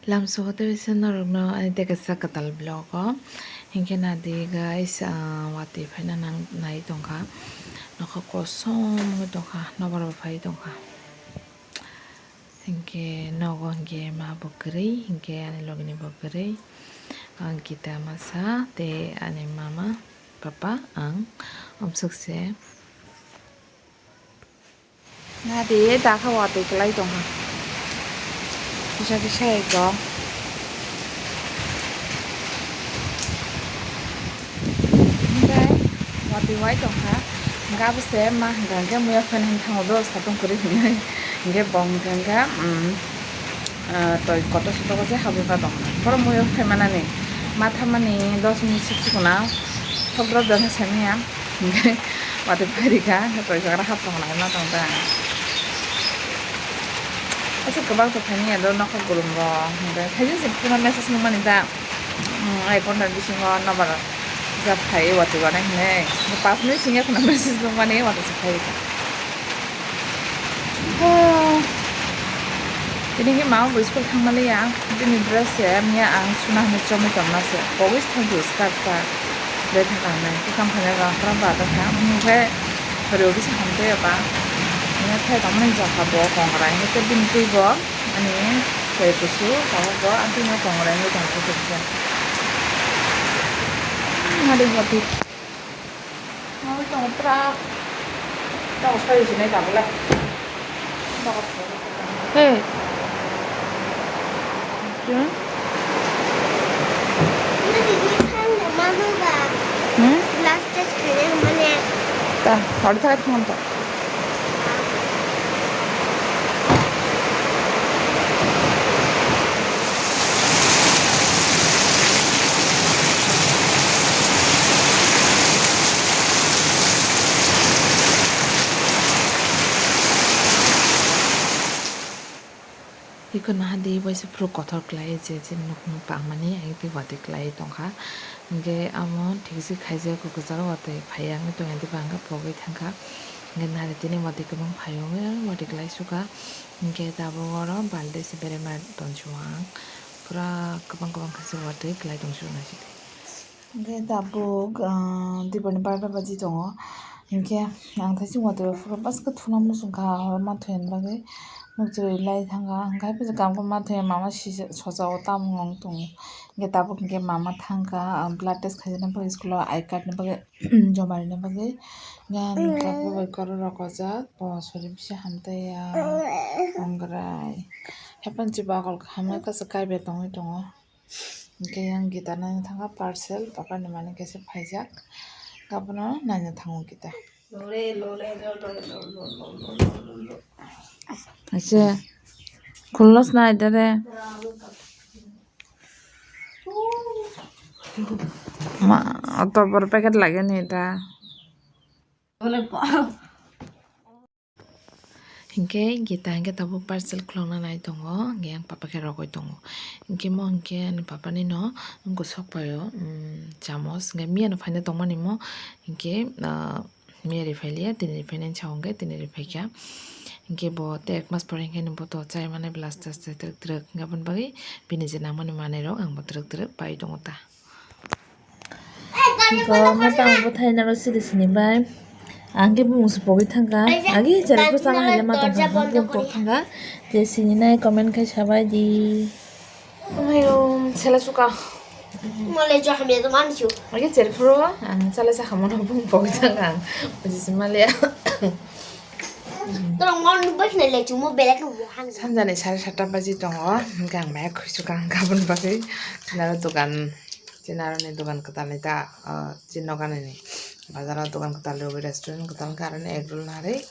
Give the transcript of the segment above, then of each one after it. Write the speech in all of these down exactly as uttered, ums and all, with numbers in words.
Lamsogo tei se norokno ani tei kaisa kwtal vlog o. Hinkhe nadi guys, ah, watwi phaina nang nai tongkha. Nokha kosom wngwi tongkha, nobar bo phai tongkha. Hinkhe nogo hinkhe ma bo kwrwi, hinkhe ani logini bo kwrwi. Ang Gita masa tei ani mama, papa, ang omsok se. Nadi dakha watwi kwlai tongkha. Kisa kisa ekdom. Hinkhe watwi wai tongkha. Hinkhe abo se ma hinkha hinkhe muya phan hinkha thango do satung kwrwi hinwi. Hinkhe bo hinkha hinkhe, um, ah, toi kotor sotogo se habwi ma tongkha. Borok muya phai manani ma thammani dos minute suk sukuna thok drop da khe samiya. Hinkhe watwi phairikha, hinkhe toijagra haptong lai ma tong da. Aswk kwbang tongthani ado nokha gulum rok, hinkhe thaijin se phone message nukmani da, ek ghonta ni bisingo nobar ja phai watwi wanai hinwi, pas minute singya kheno message nukmani watwi se phairikha. Tini khe mama bo school thangmani ya, bini dress se miya ang suna hinwi chomwi tongma se, pogwi thangkhe skirt ta bethak ang nai, bwkhang phaina rang phra ba ta kha, hwnwi khe rw kisa hamtwi ba, hwnwi khe tongmani jaka bo kongrai, hwnwi khe bini twi bo ani twi kusu tabuk bo ani twi no kongrai wngwi tong khe se. Mari hati. Nangwi tongo pura. Tongo soi sinai tabule. Hey. Hmm? Hmm? Last test khainai mane. Ta, ori thakai thangam ta. Iko naha di waisa phuru kothor kwlai je je nuk nuk tangmani, ai tei watwi kwlai tongkha. Hinkhe amo thik se khaijak kwcharo watwi phaiya wngwi tongya, diba hwnkhe pogwi thangkha. Hinkhe nari tini watwi kwbang phaiya wngwi watwi kwlai sukha. Hinkhe tabuk oro balde se berema tonsi o ang. Pura kwbang kwbang khe se watwi kwlai tongsi o naisidi. Hinkhe tabuk, ah, dibor ni barota baji tongo. Hinkhe ang thaising watwi phuru bwskhe thuna muchung kha, horo ma thuyani bagwi. Nukjagwi lai thangkha, hwnkhe haphai je kamo ma thangya mama sija soja o tamung wng tongo. Hwnkhe tabuk hwnkhe mama thangkha, ah, blood test khaijana bagwi school o I card ni bagwi joma rwna bagwi. Hwnkhe ani tabuk bai kwrwng rok kojak, bo sori bisi hamtaiya, ongrai. Haphai je bagol hamya kasa kaibai tongwi tongo. Hwnkhe yang Gita naina thangkha parcel, papa ni manwi kaisa phaijak, abono naina thango Gita. Ase khullos nai dare. Ma, auto bor packet lageni da. Hinkhe Gita hinkhe tabuk parcel khulokna nai tongo, hinkhe ang papa khe rogwi tongo. Hinkhe mo hinkhe ani papa nino wngkha sok paio, um, chamos, hinkhe miya no phaina tongmani mo, hinkhe, ah, miya ri phailiya, tini ri phainani sa hinkhe tini ri phaikha. Hinkhe bo tei ek mas pore hinkhe bo to chai mani bwla aste aste twrwk twrwk, hinkhe aboni bagwi bini je nangmani manwi rok ang bo twrwk twrwk pai tongo ta. Iko mata ang bwthai naro siri sini bai. Ang khe bumung se pogwi thangkha. Agi chari ko sana haile ma tongkha, bumung pok thangkha. Je sini nai comment khai sabai di. Ayo, sela suka. Mole jo hamya to man chu. Agi chari phuru ang chala sa hamano bumung pogwi thangkha ang. Buji si male. Tolong mon bus ne le chu mo belek mo han. Sanjani sare satta baji tongo. Hinkhe ang maya khuisu kang kabun bagwi. Naro dogan. Chini aroni dogan kwtalni ta, ah, chini noganini bazaro dogan kwtal rwi restaurant kwtal wngkha, aroni egg roll narwi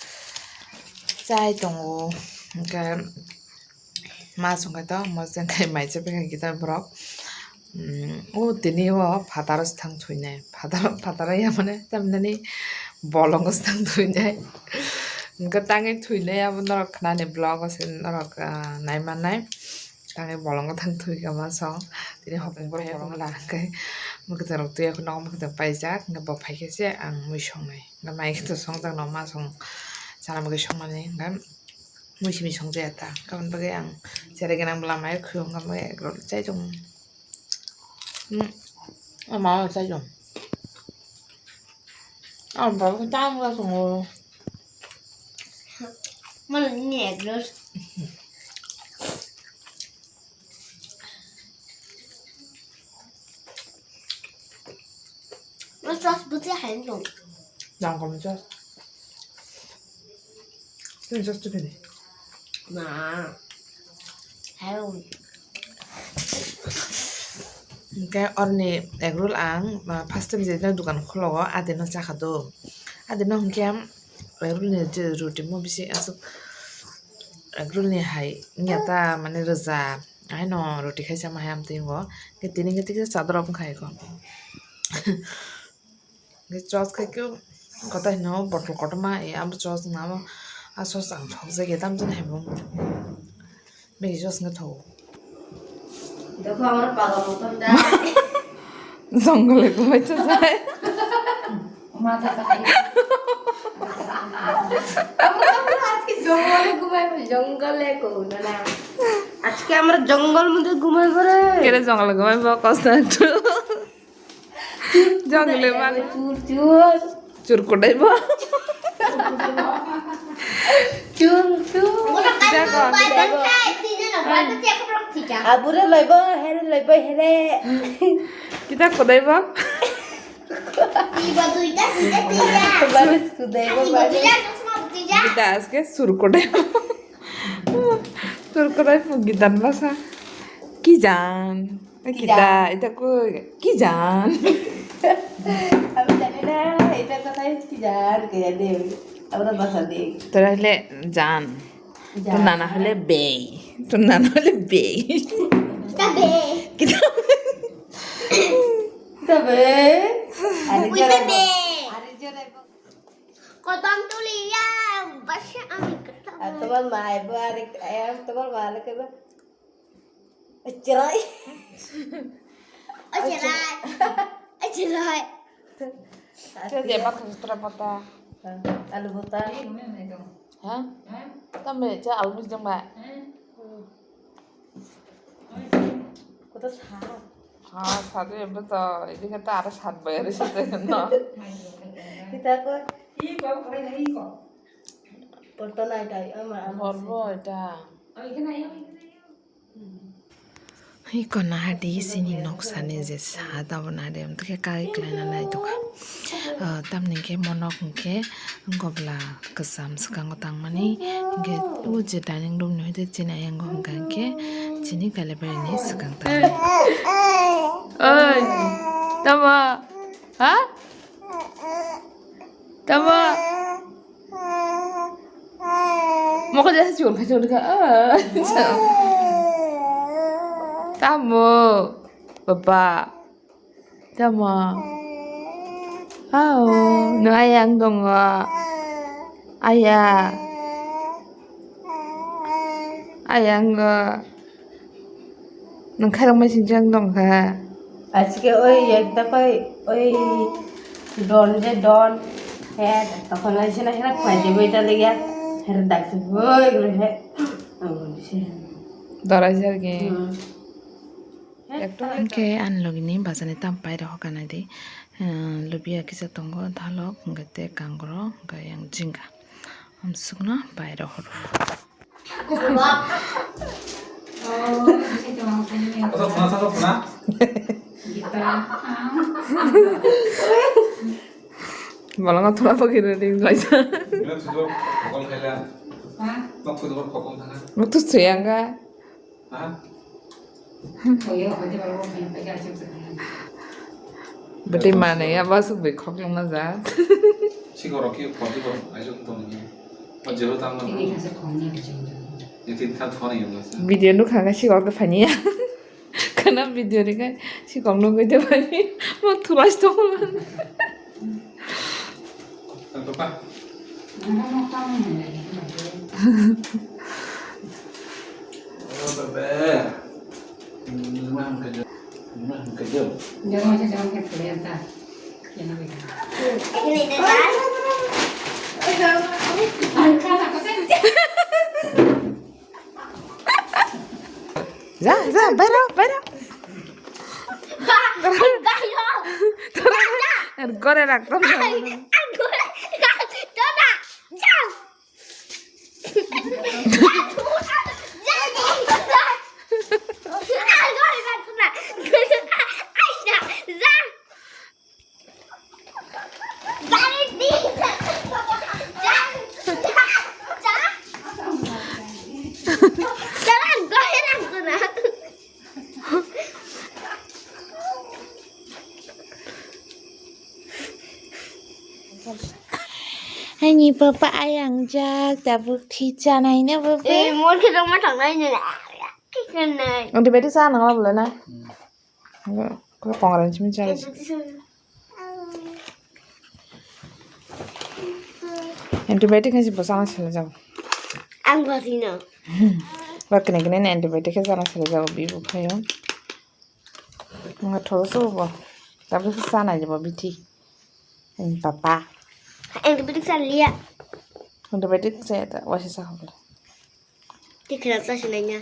chai tongo. Hinkhe ma songkhe to moseng khai mai chapikha kita borok. Mm, o tini o phataro se thang thuinai, phataro, phataro ya mane tamni bolongo se thang thuinai. Hinkhe tangwi thuinai abo norok khnani vlog o se norok, ah, nai mannai. Tangwi bolongo thang thui kha ma song. Tini hopung bo bolong la hwnkhe mwkhwtwng rok twi yakho nogo mwkhwtwng paijak, hwnkhe bo phaikhe se ang mui songnai. Hwnkhe mai khe to songjak no ma song sana bagwi songmani hwnkhe Mui simi songjaya ta. Kamani bagwi ang cherai gwnang bwla mai khuyung kamwi egg roll chai tongo. Hmm. Ama chai tongo. Ang baba tam ga tongo. Mana ni egg roll. Mas sauce buti hai dong. Jang kom sauce. Tini sauce tu kini. Ma. Hai. Hingke orni egg roll ang, ah, first time je dukan khologo, adino chakha do. Adino hingke egg roll ni je roti mo bisi asuk egg roll ni hai wngya ta mane rwja. Aino roti khai chama hai amtwi ngo. Hingke tini hingke tikhe chadorok wngkha eko. Hingke chos khai khe kotor hino bottle kotorma, e, abo chos wngma abo, a chos ang thok jagya tamjani hai bo. Bini chos wngkha thok. Dekho, amar paga motom da. Jongole gumai chajai. Mata pakai. Amar, amar ajke jongole gumai, jongole ko na. Ajke amar jongol moddhe gumai gore. Kere jongole gumai bo kosto. Jongole man. Chur, chur. Chur kodai bo. Chur, chur. Jago, jago. Abure loibo, here loibo, here. Kita kodai bo. Baris kodai bo, baris. Kita aske sur kodai bo. Sur kodai bo gidan basa. Ki jan? Kita, kita ko ki jan? Ami jani na, ita kotha ki jan kaya de. Amra basa de. Tora hile jan. Jan. Tor nana hile bei. Tor nana hile bei. Kita bei. Kita. Kita bei. Ari jara. Ari jara. Kodam tuli ya, basa ami kata. Tomar mai bo ari, tomar mai le keba. Chirai. Chirai. Chirai. Chirai dia makan sutra pata. Alu bota. Ha? Tambe cha alu mis jang ba. Kota sa. Ha, sadu yang betul. Ini kata ada sat bayar sih no. Kita ko. Iko, kau ini iko. Porto nai dai ama ama. Porbo eta. Iko nahardi sini noksani je sa tabona de amtwkhe kai klaina naitokha. Ah, tamni hwnkhe monok hwnkhe gobla kwcham swkango tangmani hwnkhe o je dining room ni hoite chini ayang hwnkha hwnkhe chini kailaibari ni swkang tangmani. Oi, tamo? Ha? Tamo? Moko jasa chul kha chul kha. Ah. Tamo? Papa. Tamo? Hao, no ayang dongo. Aya. Ayang go. Nwng khairok mai sinjak dong kha. Aske oi ekta koi oi don je don. He tokon ai sina hera khwai de bai ta liya. Hera dak se boi gre he. Ang se. Dorai jar ge. Hmm. Ekta. Hwnkhe ani logini bajani tam pairok hokanai di. Hmm, lubia kisa tongo, dalok, hwnkhe tei kangoro, hwnkhe yang jingga. Amsukno pairok horo. Bolongo thola pagi ready laisa. Mutu suyanga. Bwtwi manwi ya, bwswk bai khok lwngna ja. Sikorok khe khordi bo aisuk tongni. O jero tang. Nitin tha thoni yong. Video nukha khe sikorok khe phani ya. Khana video ri khe sikorok nugwi de phani. Mo thulai tong. Papa. Oh, bebe. Mwah, kejam. Mwah, kejam. Jangan macam-macam ke pilihan ta. Kena beda. Ini dah. Angkat aku tadi. Ja, ja, bairo, bairo. Gore rakto. Ani papa ayang jak, tabuk thi chanai na papa. Eh, mor khe tongma thangnai nini. Khe khe nai. Ang tibeti sa nang la bole na. Ko kongra ni simi chai. Antibiotic hai se bo chana sele jago. Ang bo sino. Ba kene kene ni antibiotic hai chana sele jago bi bo phaio. Nga thoso bo. Tabuk se chana jabo bithi. Ani papa. Antibiotic sa liya. Antibiotic sa ta wasi sa hobla. Tikra sa sinanya.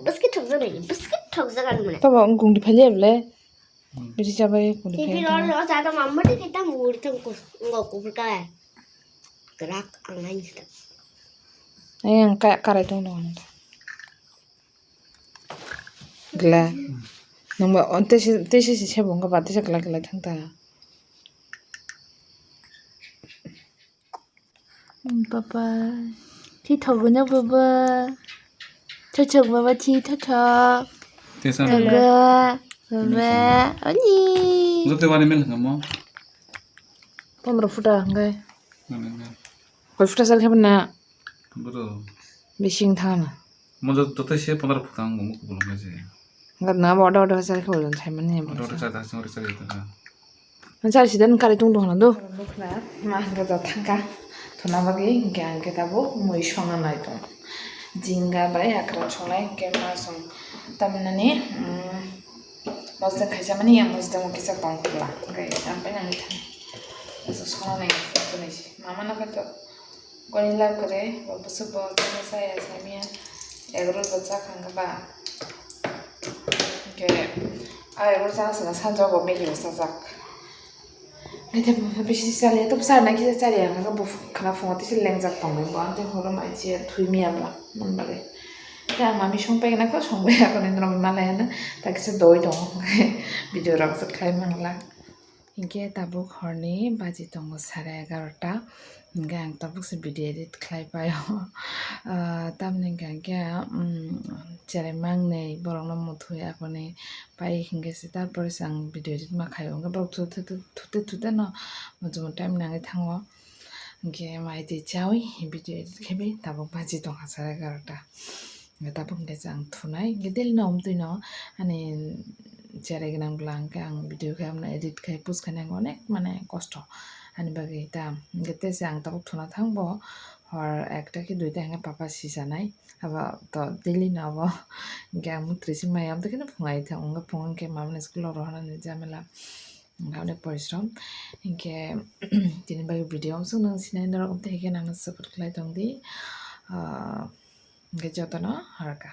Biscuit thok jana, biscuit thok jana mane. Tabo ang gungdi phali able. Bisi chabai gungdi phali. Tibiro lo sa ta mamma te kita muri thang kus ngo kupur ka. Gerak ang lain sita. Ayang ka karai tong dong. Gla. Nangba on tesi tesi si sebong ka ba tesi gla gla thang ta. Papa, thi thok guna baba. Thok thok baba, thi thok thok. Tesa. Baba, baba, ani. Jote wani mel hangamo. Pondro futa hangkai. Koi futa sal khapna. Bro. Bising thana. Mo joto se pondro futa ang gumo kubulung se. Ngat na bo order order sal khapna thai mani. Order order sal thai sing order sal thai. Nang sal sidan kari tung tung hana do. Nukna ma hangka da thangka. Thuna bagi hingke hingke tabo mui songna nai tong. Jingga bai akran songnai hingke ma song tamnani, mm, mosdeng kaisa mani yang mosdeng kisa tong khula. Hingke ang pai nang thang. Asa songna nai tong nai si. Mama na kato. Goni lab kare, bo bwswk bo chana chaya, chamiya, egg roll bo chakha hwnkhe ba. Hwnkhe, a egg roll chana chana sanjak bo Maggi bo chajak. Hwnkhe bisi chaliya, tei bwsa nai kisa chaliya, hwnkhe bo khwna phungo tisa lengjak tongwi bo, ang tei horo mai chiya thwi miya bo, mon bagwi. Tei ang mami song paikha nai kho, song paikha nai norok malai hwno, ta kisa doi tongo, video rok se khlai mangla. Hinkhe tabuk horni baji tongo sare egarota, hinkhe ang tabuk se video edit khlai paio. Ah, tamni hinkhe, um, cherai mangnwi borokno muthwi akoni pai hinkhe se, tarpore se ang video edit ma khaio. Hinkhe borok thute, thute, thute, thute no muchungo time nangwi thango. Hinkhe mai twi chawi video edit khebi tabuk baji tongkha sare egarota. Tabuk hwnkhe se ang thunai, hwnkhe daily no omtwi no ani cherai gwnang bwla hwnkhe ang video khe abono edit khai post khainai onek mane kosto ani bagwi ta. Hwnkhe tei se ang tabuk thuna thang bo hor ekta khe duita hwnkhe papa sisanai, abo to daily no obo. Hwnkhe ang mutrisi maya omtwi kheno phungai thang, hwnkhe phungo hwnkhe mamani school o rohornani jamela, hwnkhe onek porishrom. Hwnkhe tini bagwi video amsuk nang sinai norok omtwi hwnkhe nangno support khlai tongdi. Ah, Hingke jotono harkha.